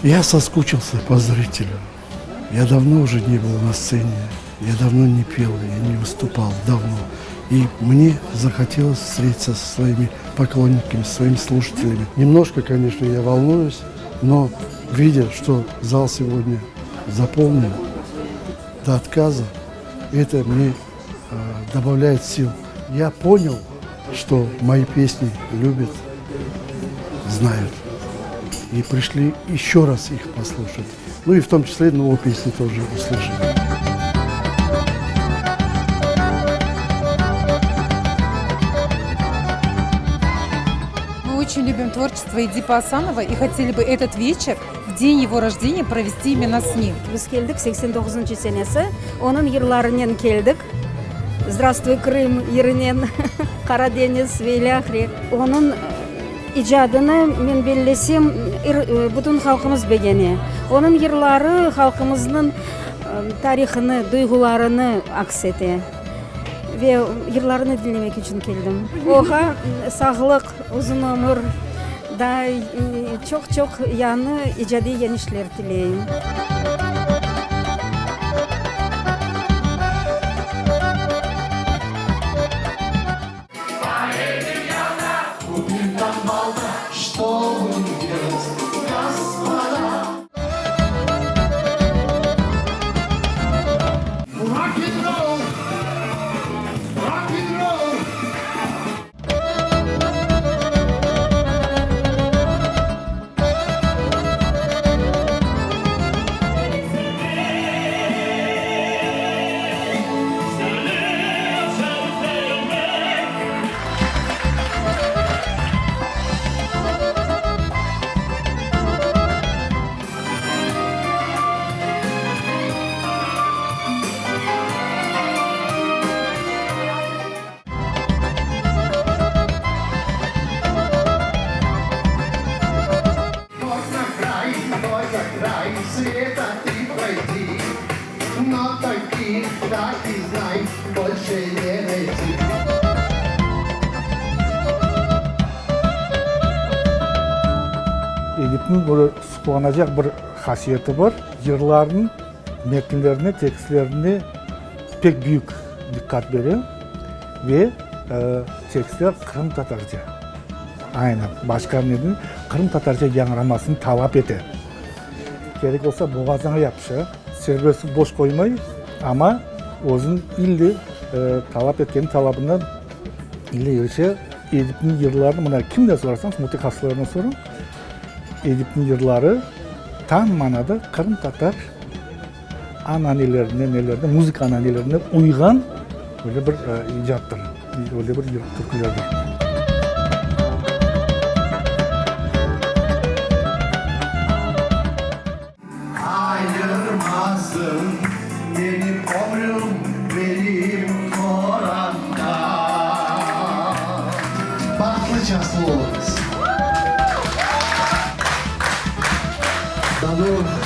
Я соскучился по зрителю. Я давно уже не был на сцене, я давно не пел, я не выступал, давно. И мне захотелось встретиться со своими поклонниками, со своими слушателями. Немножко, конечно, я волнуюсь, но видя, что зал сегодня заполнен до отказа, это мне э, добавляет сил. Я понял, что мои песни любят, знают. И пришли еще раз их послушать. Ну и в том числе новые песни тоже услышали. Мы очень любим творчество Эдипа Асанова и хотели бы этот вечер в день его рождения провести именно с ним. Biz keldik, 89-ncı senesi, onıñ yırlarınen keldik, Zdravstvuy, Krım yırınen, Qara deñiz ve ilâhre. Onıñ icadını, men bellesem, bütün halqımız begene. Onıñ yırları halqımıznıñ tarihını, duyğularını aks ete. Ve yırlarını diñlemek içün keldim. Oña sağlıq, uzun ömür, daa çoq-çoq yañı icadiy yeñişler tileyim. Edipniñ böyle suqlanacaq bir hasiyeti bar, yırlarnıñ metinlerine, tekstlerine pek büyük diqqat bere ve tekstler qırımtatarca, aynen, başqa neden, qırımtatarca yañramasını talap ete. Kerek olsa, boğazıña yapışa, serbest boş qoymay, amma özüniñ ille talap etken talabına ille irişe. Edipniñ yırlarını mına kimden sorasañız, mütehassıslardan sorañ, Edipniñ yırları tam manada qırımtatar ananelerine, nelerine, muzıka ananelerine uyğan öyle bir icattır, öyle bir yır, türkülerdir. Ayırmasın benim ömrüm, benim qorantam. Bahtlı çastlı oluñız. Do novıh.